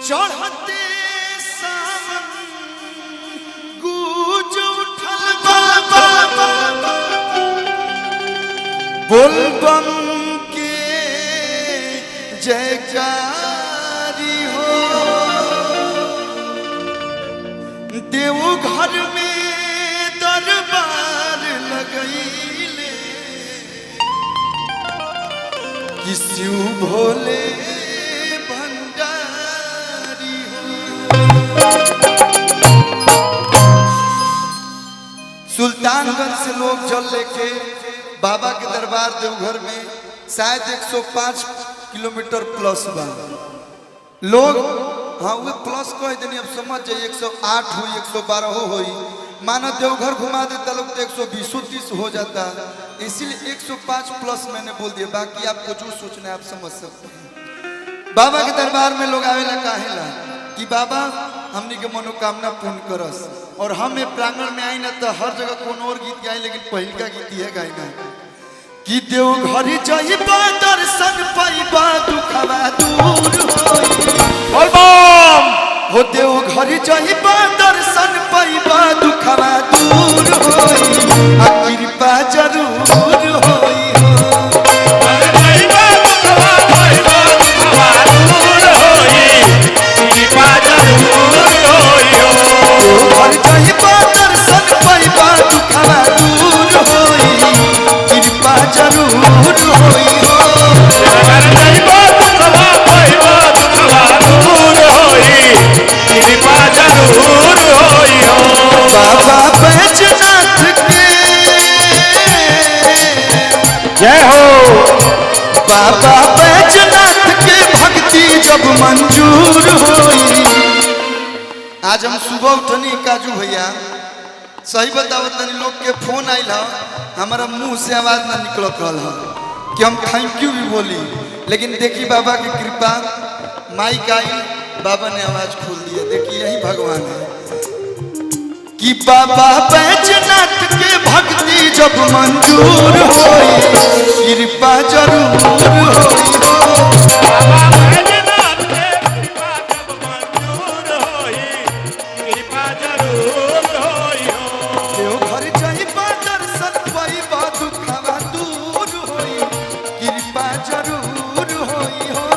चढ़ते सावन गूंज उठल बाबा बोलबम के जयकारी हो देवघर में दरबार लगैले कि शिव भोले भंडारी हो। सुल्तानगंज से लोग जल लेके बाबा के दरबार देवघर में शायद 105 किलोमीटर प्लस बा लोग। हाँ वो प्लस कह देनी, अब समझ जाइए 108 हो 112 हो माना देवघर घुमा देता लोग तो 120-30 हो जाता, इसीलिए 105 प्लस मैंने बोल दिया। बाकी आपको जो सोचना है आप समझ सकते हैं। बाबा के दरबार में लोग आवेला काहेला कि बाबा हमनी के मनोकामना पूर्ण करस। और हम ये प्रांगण में आई ना तो हर जगह कोनो और गीत गाई, लेकिन पहिलका गीत यह गाई ना कि देवघर जाइबा दर्शन पाइबा दुखवा दूर होई। बोलबम हो देवघर जाइबा दर्शन पाइबा दुखवा दूर होई, आ कृपा जरूर होई हो। देवघर जाइबा दर्शन पाइबा दुखवा दूर होई, कृपा जरूर होई हो। बाबा बैजनाथ के जय हो। बाबा बैजनाथ के भक्ति जब मंजूर होई। आज हम सुबह उठनी काजू भैया, सही बतावत तनी लोग के फोन आइल ह, हमारा मुंह से आवाज ना निकलत रहल ह कि हम thank you भी बोली, लेकिन देखी बाबा की कृपा, माइक आई, बाबा ने आवाज खोल दिया। देखिए यही भगवान है कि बाबा बैजनाथ के भक्ति जब मंजूर होई, कृपा जरूर होई हो। देवघर जाइबा दर्शन पाइबा दुखवा दूर होई, कृपा जरूर होई हो।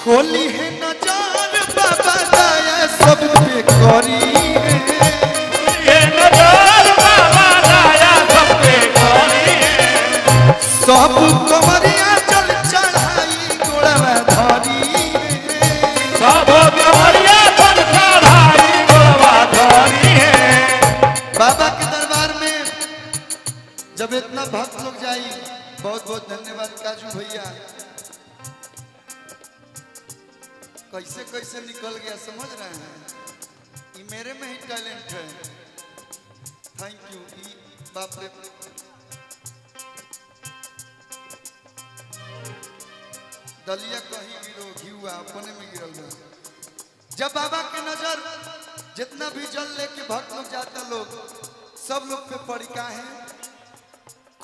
खोली है नजर बाबा दया सब पे करी है। सब कमरिया जल चढ़ाई गोड़वा धरी है। बाबा के दरबार में जब इतना भक्त लोग जाई, बहुत बहुत धन्यवाद काजू भैया। कैसे कैसे निकल गया समझ रहे हैं, ये मेरे में ही टैलेंट है। Thank you. बाप रे, दलिया कहीं गिरो घिउआ अपने में गिरल बा। जब बाबा के नजर जितना भी जल लेके भक्त लोग जाता, लोग सब लोग पे पड़ी का है।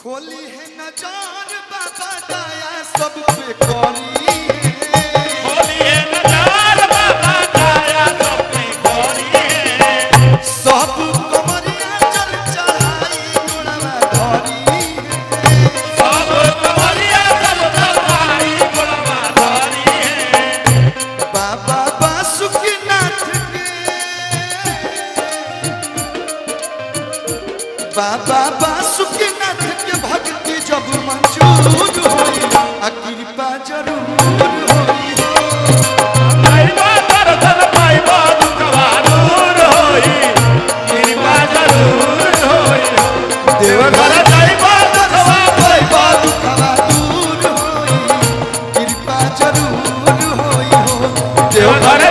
खोली है नजर बाबा दया सब पे करी है। सब कमरिया जल चढ़ाई गोड़वा धरी है। सब कमरिया जल चढ़ाई। दूर होई, आ कृपा जरूर होई हो। पाइबा दर्शन पाइबा दुखवा दूर होई, कृपा जरूर होई हो। देवघर देवघर जाइबा दुखवा पाइबा दुखवा दूर होई, कृपा जरूर होई हो। देवघर